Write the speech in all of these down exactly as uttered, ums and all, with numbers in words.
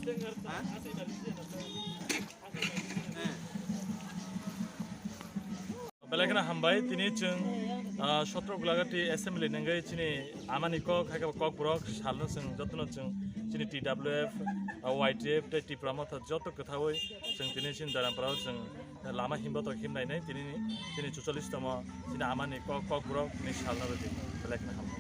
Belai kheno hambai, tini chwng, ah, sotro Gulagati assembly nengwi chini amani kok, hai khe kokborok salno chwng jotono chwng chini T W F, ah, Y T F tei Tipra Motha joto kwthawi chwng tini chini Darampara o chwng lama himbotok himnainai tini, tini chuchollish tomo chini amani kok, kokborok ni salno rwdi. Belai kheno hambai.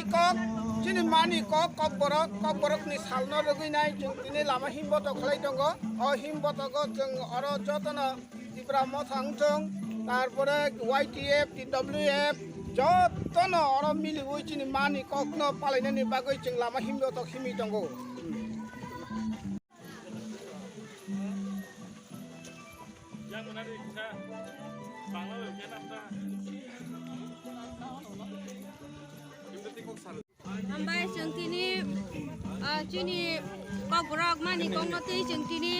Kok, chini mani kok, kokborok, kokborokni salno rwgwinai chwng tini lama himbotok khlai tongo. O himbotogo chwng oro jotono Tipra Motha wngthung, tarpore Y T F, T W F, jotono oro miliwi chini mani kokno palainani bagwi chwng lama himbotok himwi tongo. Hambai chwng tini, ah, chini kokborok mani kokno twi chwng tini,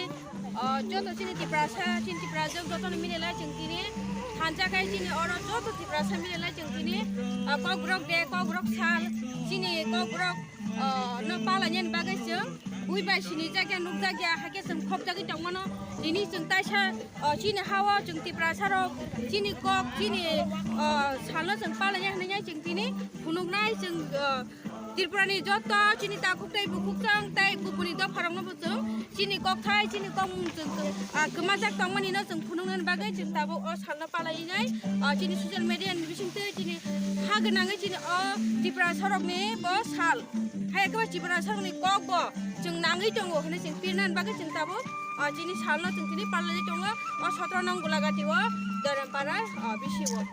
ah, joto chini Tiprasa, chini Tiprajwk jotono mililai chwng tini thansa khai chini oro joto Tiprasa mililai chwng tini, ah, kokborok de, kokborok sal, chini kokborok, ah, no palainani bagwi chwng buibai sinijak ya, nukjak ya, hakhe chwng khopjagwi tongmano. Tini chwng taisa, ah, chini ha-o chwng Tiprasa rok chini kok, chini, ah, salno chwng palainai hwnwi chwng tini phunuknai chwng, ah, Tripurani joto chini takhuk tei bukhuk chwng tei kubuni dopharokno bo chwng chini kokthai, chini kokmung chwng, ah, kwmajak tongmani no chwng phunuknani bagwi chwng tabuk o salno palainai, ah, chini social media ni bisingtwi chini ha gwnangwi chini o Tiprasa rokni bo sal. Hai khe bo Tiprasa rokni kok bo chwng nangwi tongo hwnwi chwng pirnani bagwi chwng tabuk, ah, chini salno chwng tini palaiwi tongo o sotro nong Gulagati o Darampara, ah, bisi o.